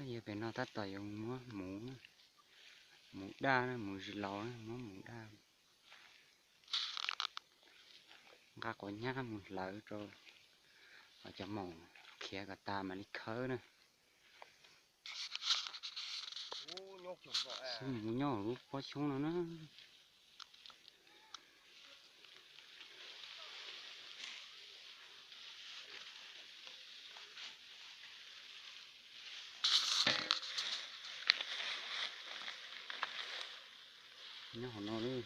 Yog pem no tab tom yuav muab muv, muv daj, muv zis laus, muab muv daj. Nqa quav nyab mus hlawv rau cov maum khiav kom tas mam li khawb na. Muv nyob lub pob xyoob no na. Nyob hauv no lawm.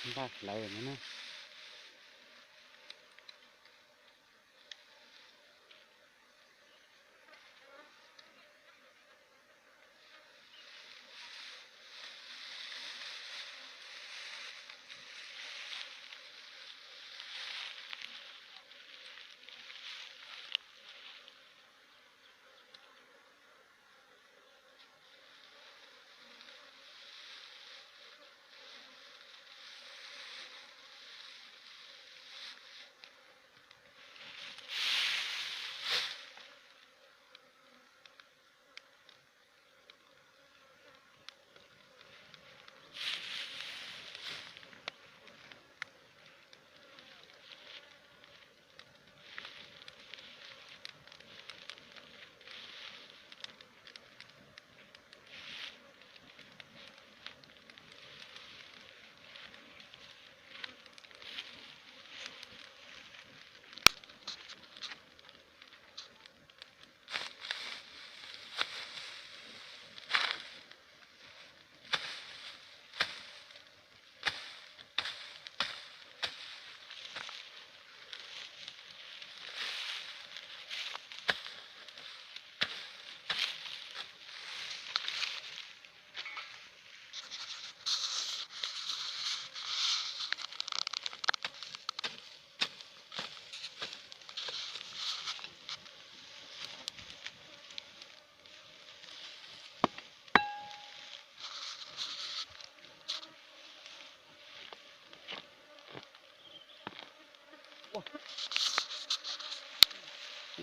Npaj hlawv no na.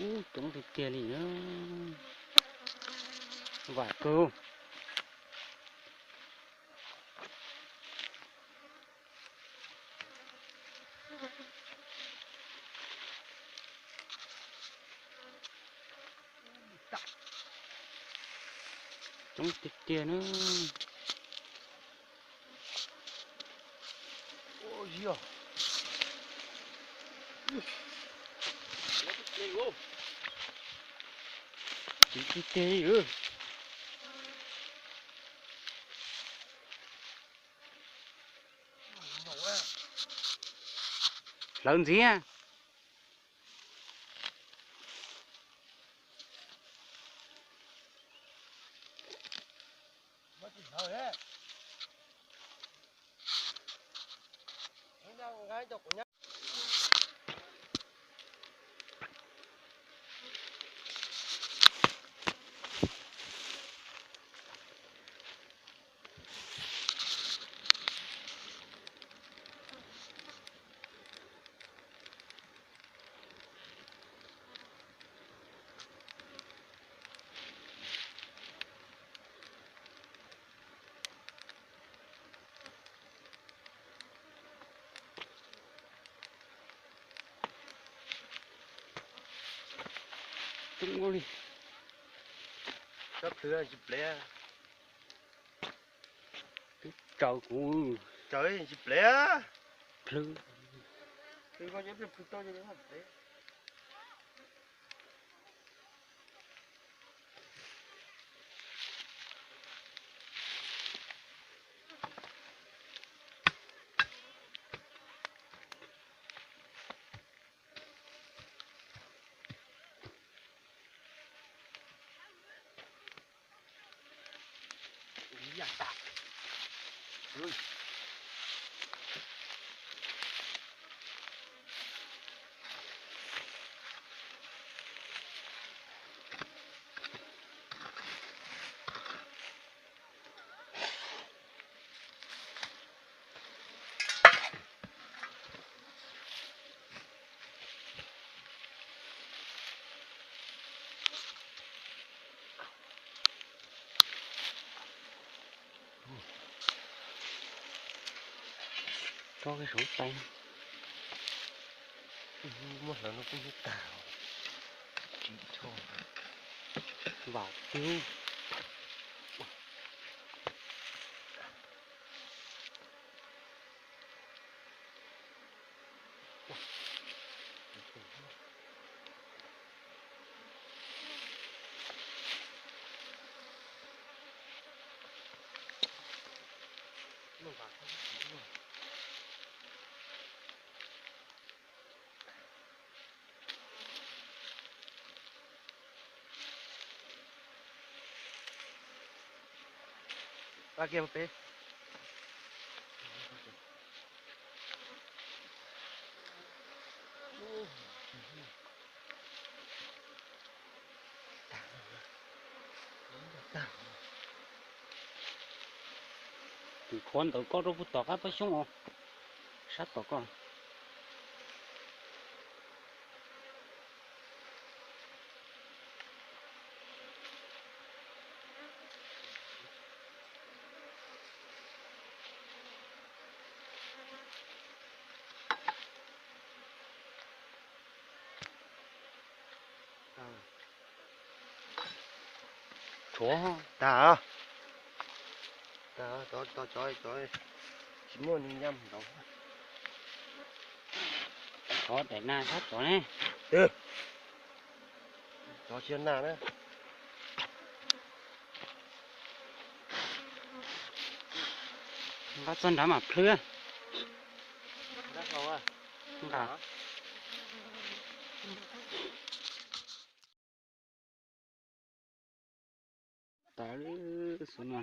Ub, coob tiag tiag li na. Vam kawg. Coob tiag tiag na. Tsis tsis teg li. Hlawv ntxiv. Coob ua li. Tsob plhws tsis plev. Raws kuv. Raws tsis plev. Plhws. Tso kiag saum tais. Muab hlawv no kuj nyuaj tag. Tsis tso. Vam tiag. Kiag peb. Tus qhuav ntawd koj rau puag tom qab pob xyoob os, sab tom koj. Tshuav tag. Tag, tov, tov, tsis muaj nws nyam ntau. Tov daim nas sab tod ne. Tov tsis yog nas na. Nqa txog nrad mam plhws. Nqa. Tas xwb no.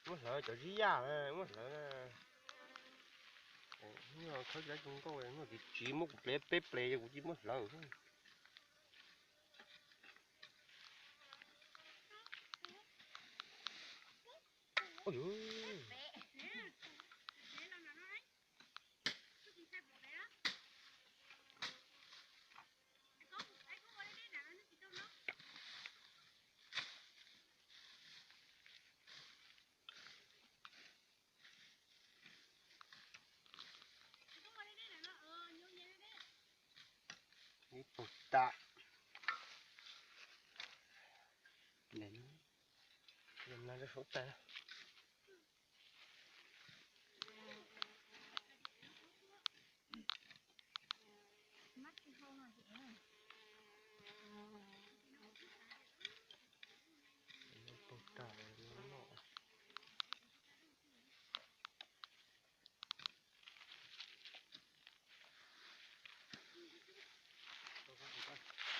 Muab hlawv cov zib yaj, muab hlawv. Khawb cov zoo nkauj, muab tis tsiv muab kuv plev peb plev ces kuv cia muab hlawv. Ib puag tas. Saub tas.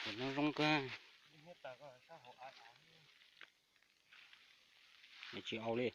Cov no zoo kawg. Tsis au li.